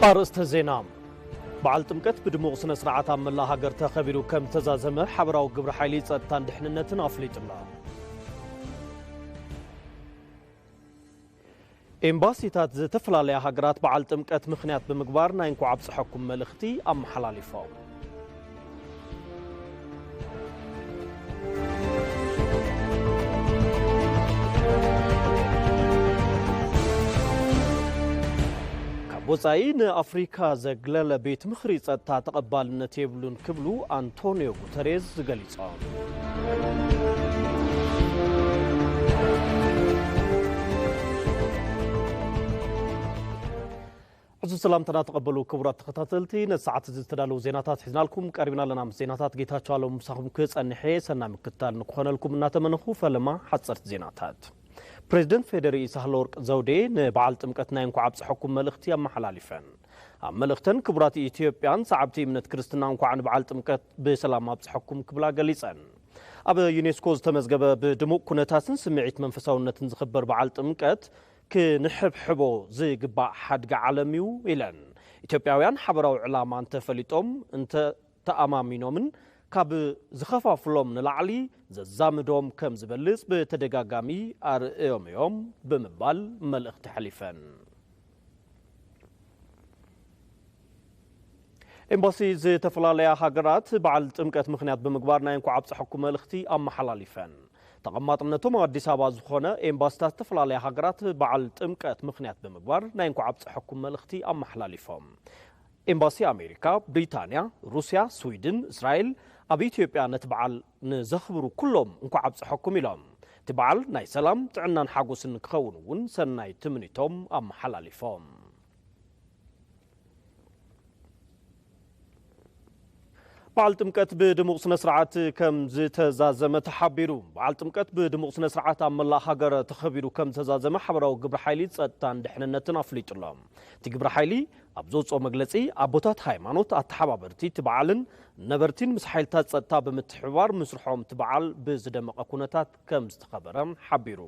ኣርእስተ ዜና። በዓል ጥምቀት ብድሙቕ ስነ ስርዓት ኣብ መላእ ሃገር ተኸቢሩ ከም ዝተዛዘመ ሓበራዊ ግብረ ሓይሊ ጸጥታን ድሕንነትን ኣፍሊጡ ኣሎ። ኤምባሲታት ዝተፈላለያ ሃገራት በዓል ጥምቀት ምኽንያት ብምግባር ናይ እንኳዕ ኣብጽሐኩም መልእኽቲ ኣመሓላሊፎም። ካብ ወጻኢ ንኣፍሪካ ዘግለለ ቤት ምኽሪ ጸጥታ ተቐባልነት የብሉን ክብሉ ኣንቶኒዮ ጉተሬዝ ገሊጾም። ሕዙ ሰላምታና ተቐበሉ ክቡራት ተኸታተልቲ፣ ነዚ ሰዓት እዚ ዝተዳለዉ ዜናታት ሒዝናልኩም ቀሪብና ኣለና። ምስ ዜናታት ጌታቸው ኣለሙ ምሳኹም ክጸንሕ እየ። ሰናይ ምክትታል ንክኾነልኩም እናተመነኹ፣ ፈለማ ሓጸርቲ ዜናታት። ፕሬዚደንት ፌዴሪኢ ሳህለወርቅ ዘውዴ ንበዓል ጥምቀት ናይ እንኳዕ ኣብጽሐኩም መልእኽቲ ኣመሓላሊፈን። ኣብ መልእኽተን ክቡራት ኢትዮጵያን ሰዓብቲ እምነት ክርስትና እንኳዕ ንበዓል ጥምቀት ብሰላም ኣብጽሐኩም ክብላ ገሊጸን። ኣብ ዩኔስኮ ዝተመዝገበ ብድሙቕ ኩነታትን ስምዒት መንፈሳውነትን ዝኽበር በዓል ጥምቀት ክንሕብሕቦ ዝግባእ ሓድጊ ዓለም እዩ ኢለን። ኢትዮጵያውያን ሓበራዊ ዕላማ እንተፈሊጦም እንተተኣማሚኖምን ካብ ዝኸፋፍሎም ንላዕሊ ዘዛምዶም ከም ዝበልጽ ብተደጋጋሚ ኣርእዮም እዮም ብምባል መልእኽቲ ኣሕሊፈን። ኤምባሲ ዝተፈላለያ ሃገራት በዓል ጥምቀት ምኽንያት ብምግባር ናይ እንኳዕ ኣብፀሐኩም መልእኽቲ ኣመሓላሊፈን። ተቐማጥነቶም ኣብ ኣዲስ ኣበባ ዝኾነ ኤምባሲታት ዝተፈላለያ ሃገራት በዓል ጥምቀት ምኽንያት ብምግባር ናይ እንኳዕ ኣብፀሐኩም መልእኽቲ ኣመሓላሊፎም። ኤምባሲ ኣሜሪካ፣ ብሪጣንያ፣ ሩስያ፣ ስዊድን፣ እስራኤል ኣብ ኢትዮጵያ ነቲ በዓል ንዘኽብሩ ኩሎም እንኳዕ ኣብፀሐኩም ኢሎም። እቲ በዓል ናይ ሰላም፣ ጥዕናን ሓጎስን ክኸውን እውን ሰናይ ትምኒቶም ኣመሓላሊፎም። በዓል ጥምቀት ብድሙቕ ስነ ስርዓት ከም ዝተዛዘመ ተሓቢሩ። በዓል ጥምቀት ብድሙቕ ስነ ስርዓት ኣብ መላእ ሃገር ተኸቢሩ ከም ዝተዛዘመ ሓበራዊ ግብረ ሓይሊ ጸጥታን ድሕንነትን ኣፍሊጡ ኣሎ። እቲ ግብረ ሓይሊ ኣብ ዘውፅኦ መግለፂ፣ ኣቦታት ሃይማኖት፣ ኣተሓባበርቲ እቲ በዓልን ነበርቲን ምስ ሓይልታት ጸጥታ ብምትሕብባር ምስርሖም እቲ በዓል ብዝደመቐ ኩነታት ከም ዝተኸበረ ሓቢሩ።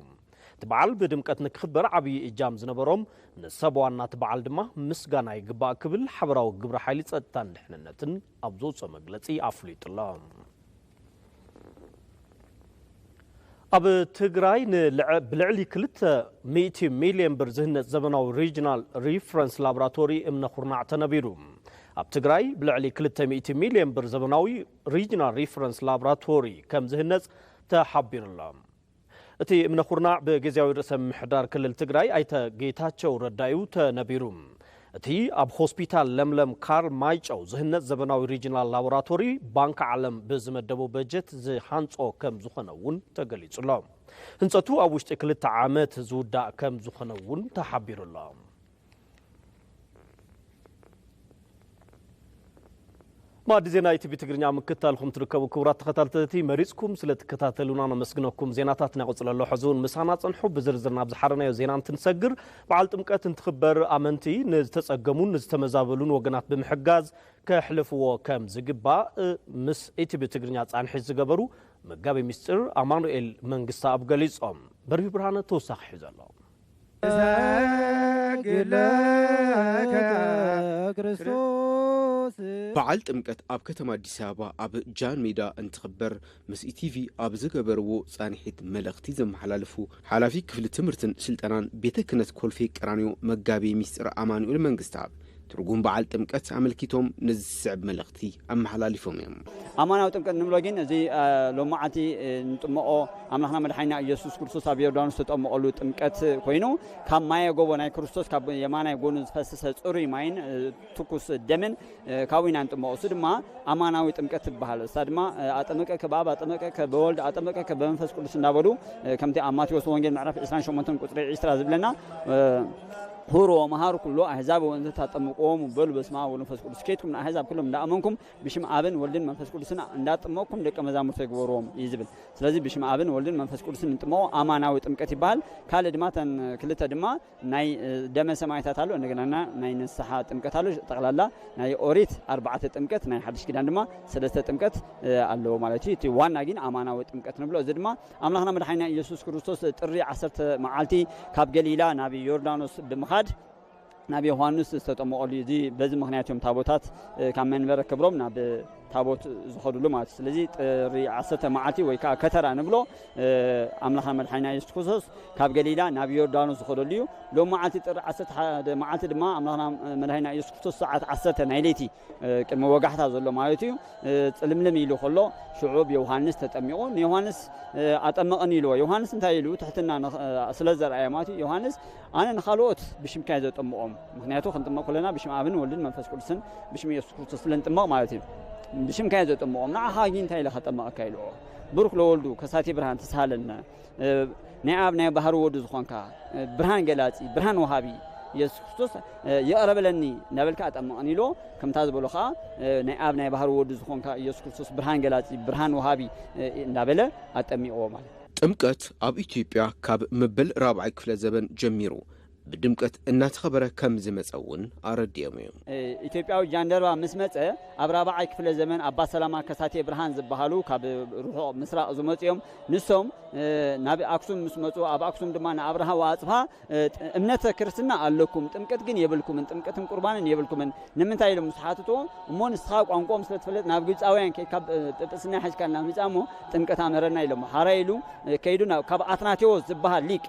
እቲ በዓል ብድምቀት ንክኽበር ዓብዪ እጃም ዝነበሮም ንሰብ ዋና እቲ በዓል ድማ ምስጋና ይግባእ ክብል ሓበራዊ ግብረ ሓይሊ ጸጥታን ድሕንነትን ኣብ ዘውፅኦ መግለፂ ኣፍሊጡ ኣሎ። ኣብ ትግራይ ንልዐ-፣ ብልዕሊ ክልተ ሚእቲ ሚልዮን ብር ዝህነፅ ዘመናዊ ሪጅናል ሪፈረንስ ላቦራቶሪ እምነ ኩርናዕ ተነቢሩ። ኣብ ትግራይ ብልዕሊ ክልተ ሚእቲ ሚልዮን ብር ዘመናዊ ሪጅናል ሪፈረንስ ላቦራቶሪ ከም ዝህነፅ ተሓቢሩ ኣሎ። እቲ እምነ ኩርናዕ ብግዝያዊ ርእሰ ምምሕዳር ክልል ትግራይ ኣይተ ጌታቸው ረዳ እዩ ተነቢሩ። እቲ ኣብ ሆስፒታል ለምለም ካርል ማይጨው ዝህነፅ ዘበናዊ ሪጅናል ላቦራቶሪ ባንክ ዓለም ብዝመደቦ በጀት ዝሃንጾ ከም ዝኾነ እውን ተገሊጹ ኣሎ። ህንጸቱ ኣብ ውሽጢ ክልተ ዓመት ዝውዳእ ከም ዝኾነ እውን ተሓቢሩ ኣሎ። ማዕዲ ዜና ኢቲቪ ትግርኛ ምክታልኩም ትርከቡ ክቡራት ተኸታተልቲ፣ መሪጽኩም ስለ ትከታተሉና ነመስግነኩም። ዜናታት ናይ ቁጽለሎ ሕዚ እውን ምሳና ጸንሑ። ብዝርዝር ናብ ዝሓረናዮ ዜና እንትንሰግር፣ በዓል ጥምቀት እንትኽበር ኣመንቲ ንዝተጸገሙን ንዝተመዛበሉን ወገናት ብምሕጋዝ ከሕልፍዎ ከም ዝግባእ ምስ ኢቲቪ ትግርኛ ጻንሒት ዝገበሩ መጋቤ ሚስጥር ኣማኑኤል መንግስተኣብ ገሊጾም። በሪሁ ብርሃነ ተወሳኺ ሒዙ ኣሎ። እሰግድ ለከ ክርስቶስ። በዓል ጥምቀት ኣብ ከተማ ኣዲስ ኣበባ ኣብ ጃን ሜዳ እንትኽበር ምስ ኢቲቪ ኣብ ዝገበርዎ ጻንሒት መልእኽቲ ዘመሓላለፉ ሓላፊ ክፍሊ ትምህርትን ስልጠናን ቤተ ክህነት ኮልፌ ቀራንዮ መጋቤ ሚስጥር ኣማኑኤል መንግስተኣብ ትርጉም በዓል ጥምቀት ኣመልኪቶም ነዚ ዝስዕብ መልእኽቲ ኣመሓላሊፎም እዮም። ኣማናዊ ጥምቀት ንብሎ ግን እዚ፣ እ፣ ሎማዓንቲ፣ እ፣ ንጥምቖ ኣምላኽና መድሓኒና ኢየሱስ ክርስቶስ ኣብ ዮርዳኖስ ዝተጠምቐሉ ጥምቀት ኮይኑ፣ ካብ ማየ ጎቦ ናይ ክርስቶስ ካብ የማናይ ጎኑ ዝፈሰሰ ጽሩይ ማይን፣ እ፣ ትኩስ ደምን፣ እ፣ ካብኡ ኢና ንጥምቖ። እሱ ድማ ኣማናዊ ጥምቀት ትበሃል። እሳ ድማ፣ እ፣ ኣጠመቀከ ብኣብ፣ ኣጠመቀከ ብወልድ፣ ኣጠመቀከ ብመንፈስ ቅዱስ እንዳበሉ፣ እ፣ ከምቲ ኣብ ማቴዎስ ወንጌል ምዕራፍ ዕስራን ሸሞንተን ቁጽሪ ዕስራ ዝብለና፣ እ፣ ሁሩ ወመሃሩ ኩሎ ኣህዛብ ወእንዘ ታጠምቅዎም በሉ በስመ አብ ወወልድ ወመንፈስ ቅዱስ። ከይድኩም ንኣህዛብ ኩሎም እንዳኣመንኩም ብሽም ኣብን ወልድን መንፈስ ቅዱስን እንዳጠመቅኩም ደቀ መዛሙርተይ ግበርዎም እዩ ዝብል። ስለዚ ብሽም ኣብን ወልድን መንፈስ ቅዱስን እንጥመቆ ኣማናዊ ጥምቀት ይበሃል። ካልእ ድማ እተን ክልተ ድማ ናይ፣ እ፣ ደመ ሰማዕታት ኣሎ፣ እንደገና ናይ ንስሓ ጥምቀት ኣሎ። ጠቕላላ ናይ ኦሪት ኣርባዕተ ጥምቀት፣ ናይ ሓድሽ ኪዳን ድማ ሰለስተ ጥምቀት፣ እ፣ ኣለዎ ማለት እዩ። እቲ ዋና ግን ኣማናዊ ጥምቀት ንብሎ። እዚ ድማ ኣምላኽና መድሓኒና ኢየሱስ ክርስቶስ ጥሪ ዓሰርተ መዓልቲ ካብ ገሊላ ናብ ዮርዳኖስ ብምኻድ ናብ ዮሃንስ ዝተጠመቐሉ እዩ። እዚ በዚ ምኽንያት እዮም ታቦታት፣ እ፣ ካብ መንበረ ክብሮም ናብ ታቦት ዝኸዱሉ ማለት እዩ። ስለዚ ጥሪ ዓሰርተ መዓልቲ ወይ ከዓ ከተራ ንብሎ፣ እ፣ ኣምላኽና መድሓኒና የሱስ ክርስቶስ ካብ ገሊላ ናብ ዮርዳኖስ ዝኸደሉ እዩ። ሎም መዓልቲ ጥሪ ዓሰርተ ሓደ መዓልቲ ድማ ኣምላኽና መድሓኒና የሱስ ክርስቶስ ሰዓት ዓሰርተ ናይ ለይቲ፣ እ፣ ቅድሚ ወጋሕታ ዘሎ ማለት እዩ። እ፣ ጽልምልም ኢሉ ከሎ ሽዑ ብዮሃንስ ተጠሚቑ ንዮሃንስ፣ እ፣ ኣጠመቐኒ ኢልዎ። ዮሃንስ እንታይ ኢሉ? ትሕትና ንኽ-፣ እ፣ ስለ ዘርኣየ ማለት እዩ። ዮሃንስ ኣነ ንኻልኦት ብሽምካ እየ ዘጠምቖም። ምኽንያቱ ክንጥመቕ ከለና ብሽም ኣብን ወልድን መንፈስ ቅዱስን ብሽም ኢየሱስ ክርስቶስ ስለ ንጥመቕ ማለት እዩ። ብሽምካ እየ ዘጠምቖም። ንዓኻ ግን እንታይ ኢለ ከጠመቐካ ኢልዎ። ብሩክ ለወልዱ ከሳቴ ብርሃን ተሳሃለነ። እ፣ ናይ ኣብ ናይ ባህሪ ወዱ ዝኾንካ፣ እ፣ ብርሃን ገላጺ፣ ብርሃን ወሃቢ ኢየሱስ ክርስቶስ፣ እ፣ ይቕረበለኒ እናበልካ ኣጠምቐኒ ኢልዎ። ከምታ ዝበሎ ኸዓ፣ እ፣ ናይ ኣብ ናይ ባህሪ ወዱ ዝኾንካ ኢየሱስ ክርስቶስ ብርሃን ገላጺ፣ ብርሃን ወሃቢ፣ እ፣ እናበለ ኣጠሚቕዎ ማለት እዩ። ጥምቀት ኣብ ኢትዮጵያ ካብ መበል ራብዓይ ክፍለ ዘበን ጀሚሩ ብድምቀት እናተኸበረ ከም ዝመጸ እውን ኣረዲኦም እዮም። እ፣ ኢትዮጵያዊ ጃንደረባ ምስ መጸ ኣብ ራብዓይ ክፍለ ዘመን ኣባ ሰላማ ከሳቴ ብርሃን ዝበሃሉ ካብ ርሑቕ ምስራቕ ዝመጹ እዮም። ንሶም፣ እ፣ ናብ ኣክሱም ምስ መጹ ኣብ ኣክሱም ድማ ንኣብርሃ ወኣጽብሃ፣ እ፣ ጥ-፣ እምነተ ክርስትና ኣለኩም፣ ጥምቀት ግን የብልኩምን፣ ጥምቀትን ቁርባንን የብልኩምን። ንምንታይ ኢሎም ምስ ሓትትዎ፣ እሞ ንስኻ ቋንቋኦም ስለ ትፈልጥ ናብ ግብፃውያን ከይድካ፣ እ፣ ጵጵስና ሒዝካ ናብ ምጻእ እሞ ጥምቀት ኣምረና ኢሎም። ሓራይ ኢሉ፣ እ፣ ከይዱ ናብ፣ ካብ ኣትናቴዎስ ዝበሃል ሊቅ፣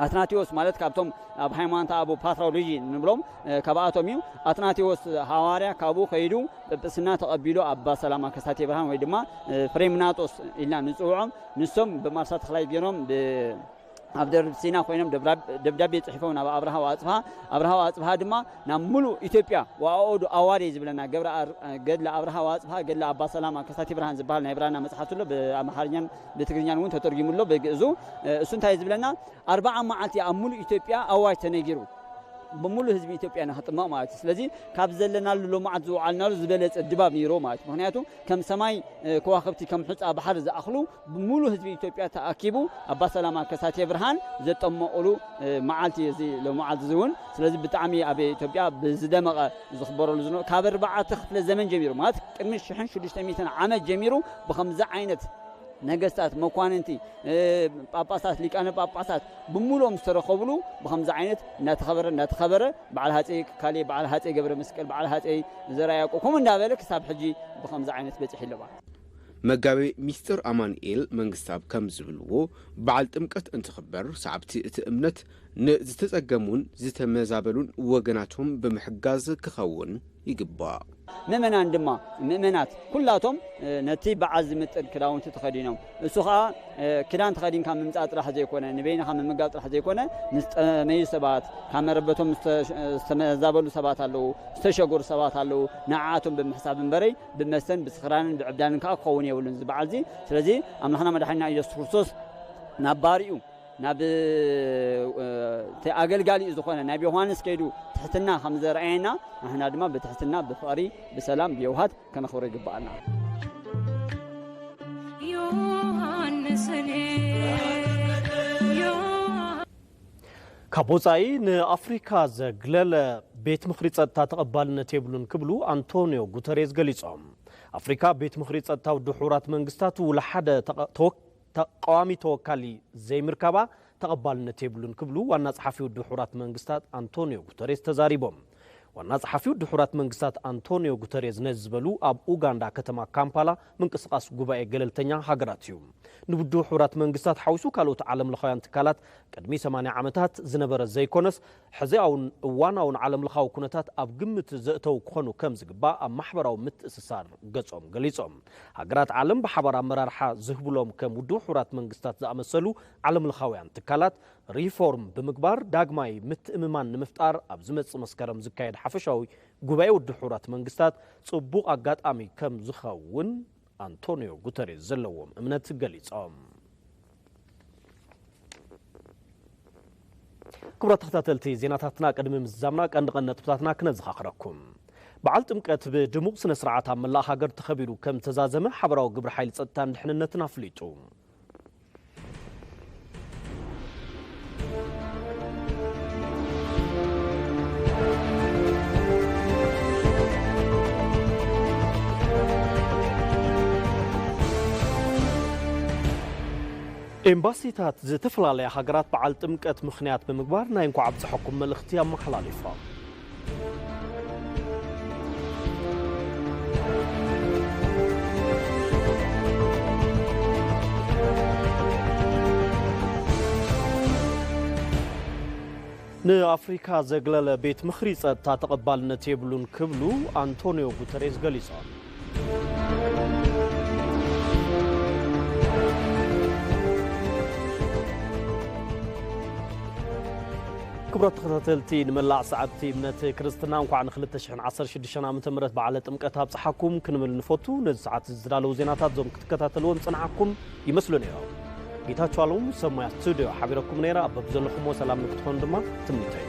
ኣትናቴዎስ ማለት ካብቶም ኣብ ሃይማኖት ኣበው ፓትራሎጂ ንብሎም፣ እ፣ ካብኣቶም እዩ። ኣትናቴዎስ ሃዋርያ ካብኡ ከይዱ ጵጵስና ተቐቢሉ ኣባ ሰላማ ከሳቴ ብርሃን ወይ ድማ፣ እ፣ ፍሬምናጦስ ኢልና ንጽውዖም፣ ንሶም ብማርሳ ተኽላይ ገይሮም ብ-፣ ኣብ ደብረ ሲና ኮይኖም ደብራ-፣ ደብዳቤ ጽሒፎም ናብ ኣብርሃ ወኣጽብሃ። ኣብርሃ ወኣጽብሃ ድማ ናብ ምሉእ ኢትዮጵያ ወኣኦዱ ኣዋዴ ዝብለና ገብረ ኣር-፣ ገድለ ኣብርሃ ወኣጽብሃ፣ ገድለ ኣባ ሰላማ ከሳቴ ብርሃን ዝበሃል ናይ ብራና መጽሓፍ ኣሎ። ብኣምሓርኛን ብትግርኛን እውን ተተርጊሙ ኣሎ ብግእዙ። እ፣ እሱ እንታይ ዝብለና? ኣርብዓ መዓልቲ ኣብ ምሉእ ኢትዮጵያ ኣዋጅ ተነጊሩ። ብምሉእ ህዝቢ ኢትዮጵያ ንኽጥመቕ ማለት እዩ። ስለዚ ካብ ዘለናሉ ሎማዓት ዝወዓልናሉ ዝበለጸ ድባብ ነይሩ ማለት እዩ። ምኽንያቱ ከም ሰማይ፣ እ፣ ከዋኽብቲ ከም ሑጻ ባሕሪ ዝኣኽሉ ብምሉእ ህዝቢ ኢትዮጵያ ተኣኪቡ ኣባ ሰላማ ከሳቴ ብርሃን ዘጠመቑሉ፣ እ፣ መዓልቲ እዩ እዚ ሎማዓት እዚ እውን። ስለዚ ብጣዕሚ ኣብ ኢትዮጵያ ብዝደመቐ ዝኽበረሉ ዝነበረ ካብ ኣርባዕተ ክፍለ ዘመን ጀሚሩ ማለት ቅድሚ ሽሕን ሽዱሽተ ሚእትን ዓመት ጀሚሩ ብኸምዚ ዓይነት ነገስታት፣ መኳንንቲ፣ እ፣ ጳጳሳት፣ ሊቃነ ጳጳሳት ብምሉኦም ዝተረኸብሉ ብኸምዚ ዓይነት እናተኸበረ፣ እናተኸበረ በዓል ሃፀይ ካሌብ፣ በዓል ሃፀይ ገብረ መስቀል፣ በዓል ሃፀይ ዘርዓ ያዕቆብ ከምኡ እንዳበለ ክሳብ ሕጂ ብኸምዚ ዓይነት በፂሑ ኣሎ ማለት እዩ። መጋቤ ሚስጥር ኣማኑኤል መንግስተኣብ ከም ዝብልዎ፣ በዓል ጥምቀት እንትኽበር ሰዓብቲ እቲ እምነት ንዝተጸገሙን ዝተመዛበሉን ወገናቶም ብምሕጋዝ ክኸውን ይግባእ። ምእመናን ድማ፣ ምእመናት ኩላቶም፣ እ፣ ነቲ በዓል ዝምጥን ክዳውንቲ ተኸዲኖም፣ እሱ ኸኣ፣ እ፣ ክዳን ተኸዲንካ ምምጻእ ጥራሕ ዘይኮነ፣ ንበይንኻ ምምጋብ ጥራሕ ዘይኮነ፣ ምስ ጠመዩ ሰባት፣ ካብ መረበቶም ዝተ-፣ ዝተመዛበሉ ሰባት ኣለዉ፣ ዝተሸገሩ ሰባት ኣለዉ፣ ንዓኣቶም ብምሕሳብ እምበረይ ብመስተን ብስኽራንን ብዕብዳንን ከኣ ክኸውን የብሉን እዚ በዓል እዚ። ስለዚ ኣምላኽና መድሓኒና ኢየሱስ ክርስቶስ ናብ ባሪኡ ናብ፣ እ፣ እቲ ኣገልጋሊኡ ዝኾነ ናብ ዮሃንስ ከይዱ ትሕትና ከም ዘርኣየና፣ ንሕና ድማ ብትሕትና፣ ብፍቕሪ፣ ብሰላም፣ ብየውሃት ከነኽብሮ ይግብኣና። ዮሃንስን ዮሃ-፣ ካብ ወጻኢ ንኣፍሪካ ዘግለለ ቤት ምኽሪ ጸጥታ ተቐባልነት የብሉን ክብሉ ኣንቶኒዮ ጉተሬዝ ገሊጾም። ኣፍሪካ ቤት ምኽሪ ጸጥታ ውድብ ሕቡራት መንግስታት ውላ ሓደ ተቐ-፣ ተወ-፣ ተቃዋሚ ተወካሊ ዘይምርካባ ተቐባልነት የብሉን ክብሉ ዋና ጸሓፊ ውድብ ሕቡራት መንግስታት ኣንቶኒዮ ጉተሬዝ ተዛሪቦም። ዋና ጸሓፊ ውድብ ሕቡራት መንግስታት ኣንቶኒዮ ጉተሬዝ ነዚ ዝበሉ ኣብ ኡጋንዳ ከተማ ካምፓላ ምንቅስቓስ ጉባኤ ገለልተኛ ሃገራት እዩ። ንውድብ ሕቡራት መንግስታት ሓዊሱ ካልኦት ዓለምለኻውያን ትካላት ቅድሚ ሰማንያ ዓመታት ዝነበረ ዘይኮነስ ሕዚኣውን እዋናውን ዓለምለኻዊ ኩነታት ኣብ ግምት ዘእተው ክኾኑ ከም ዝግባእ ኣብ ማሕበራዊ ምትእስሳር ገጾም ገሊጾም። ሃገራት ዓለም ብሓባር ኣመራርሓ ዝህብሎም ከም ውድብ ሕቡራት መንግስታት ዝኣመሰሉ ዓለምለኻውያን ትካላት ሪፎርም ብምግባር ዳግማይ ምትእምማን ንምፍጣር ኣብ ዝመጽእ መስከረም ዝካየድ ሓፈሻዊ ጉባኤ ውድብ ሕቡራት መንግስታት ጽቡቕ ኣጋጣሚ ከም ዝኸውን ኣንቶኒዮ ጉተሬዝ ዘለዎም እምነት ገሊጾም። ክቡራት ተኸታተልቲ ዜናታትና ቅድሚ ምዝዛምና ቀንዲ ቀንዲ ነጥብታትና ክነዘኻኽረኩም። በዓል ጥምቀት ብድሙቕ ስነ ስርዓት ኣብ መላእ ሃገር ተኸቢሩ ከም ዝተዛዘመ ሓበራዊ ግብረ ሓይሊ ጸጥታን ድሕንነትን ኣፍሊጡ። ኤምባሲታት ዝተፈላለያ ሃገራት በዓል ጥምቀት ምኽንያት ብምግባር ናይ እንኳዕ ኣብፀሐኩም መልእኽቲ ኣመሓላሊፎም። ንኣፍሪካ ዘግለለ ቤት ምኽሪ ጸጥታ ተቐባልነት የብሉን ክብሉ ኣንቶኒዮ ጉተሬዝ ገሊጾም። ክቡራት ተኸታተልቲ፣ ንመላእ ሰዓብቲ እምነት ክርስትና እንኳዕ ን2016 ዓመተ ምህረት በዓለ ጥምቀት ኣብጽሓኩም ክንብል ንፈቱ። ነዚ ሰዓት ዝዳለዉ ዜናታት ዞም ክትከታተልዎም ዝጸናሕኩም ይመስሉ ነይሮም። ጌታቸው ኣለሙ ሰማያ ስቱዲዮ ሓቢረኩም ነይራ። በብዘለኹሞ ሰላም ንክትኾኑ ድማ ትምኒተይ።